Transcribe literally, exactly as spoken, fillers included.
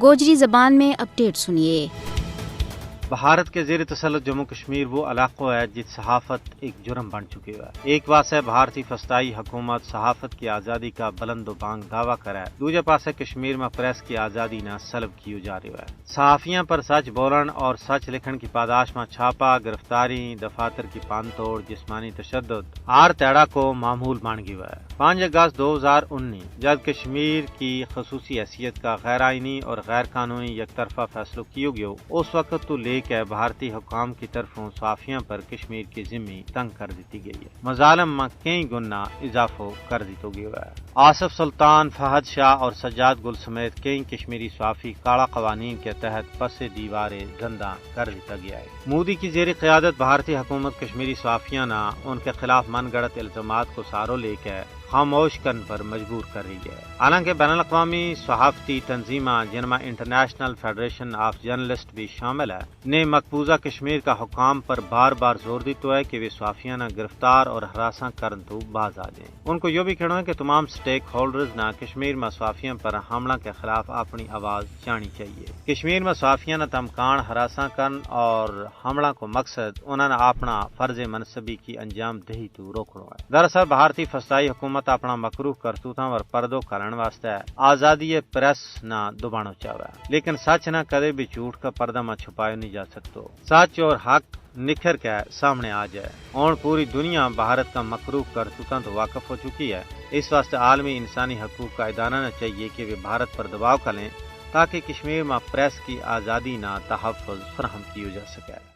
گوجری زبان میں اپڈیٹ سنیے۔ بھارت کے زیر تسلط جموں کشمیر وہ علاقو ہے جت صحافت ایک جرم بن چکی ہوئے۔ ایک واسطے بھارتی فستائی حکومت صحافت کی آزادی کا بلند و بانگ دعوی کرے، دوجہ پاسے کشمیر ما پریس کی آزادی نا سلب کیو جا رہیو ہے۔ صحافیاں پر سچ بولن اور سچ لکھن کی پاداش ما چھاپا، گرفتاری، دفاتر کی پان توڑ، جسمانی تشدد ہر تیڑا کو معمول بن گیو ہے۔ پانچ اگست دو ہزار انی جد کشمیر کی خصوصی حیثیت کا غیر آئینی اور غیر قانونی یک طرفہ فیصلو کیو گیو، اس وقت تو لے کے بھارتی حکام کی طرفوں صحافیاں پر کشمیر کی ذمی تنگ کر دیتی گئی ہے۔ مظالم ما کئی گنا اضافو کر دیتو گیو ہے۔ آصف سلطان، فہد شاہ اور سجاد گل سمیت کئی کشمیری صحافی کاڑا قوانین کے تحت پس دیوار زندہ کر دیتا گیا ہے۔ مودی کی زیر قیادت بھارتی حکومت کشمیری صحافیاں نا ان کے خلاف من گڑت الزامات کو سہارو لے کے خاموش کرن پر مجبور کر رہی ہے۔ حالانکہ بین الاقوامی صحافتی تنظیماں جن ما انٹرنیشنل فیڈریشن آف جرنلسٹ بھی شامل ہے، نے مقبوضہ کشمیر کا حکام پر بار بار زور دیتو ہے کہ ویہ صحافیاں نا گرفتار اور ہراساں کرن تو باز آ جائیں۔ ان کو یوہ بھی کہنو ہے کہ تمام سٹیک ہولڈرز نا کشمیر ما صحافیاں پر حملہ کے خلاف اپنی آواز چاہنی چاہیے۔ کشمیر ما صحافیاں نا تمکان ہراساں کرن اور حملہ کو مقصد انہاں نا اپنا فرض منصبی کی انجام دہی تو روکنو ہے۔ دراصل بھارتی فستائی حکومت اپنا مکروہ کرتوتاں پر پردو کرن واسطے آزادی پریس نا دبانو چاہوے، لیکن سچ نا کدے بھی جھوٹ کا پردہ ما چھپایو نہیں جا سکتو۔ سچ اور حق نکھر کے سامنے آ جائے۔ ہن پوری دنیا بھارت کا مکروہ کرتوتاں تو واقف ہو چکی ہے۔ اس واسطے عالمی انسانی حقوق کا ادارہ نا چاہیے کہ ویہ بھارت پر دباؤ کریں تاکہ کشمیر ما پریس کی آزادی نا تحفظ فراہم کیو جا سکے۔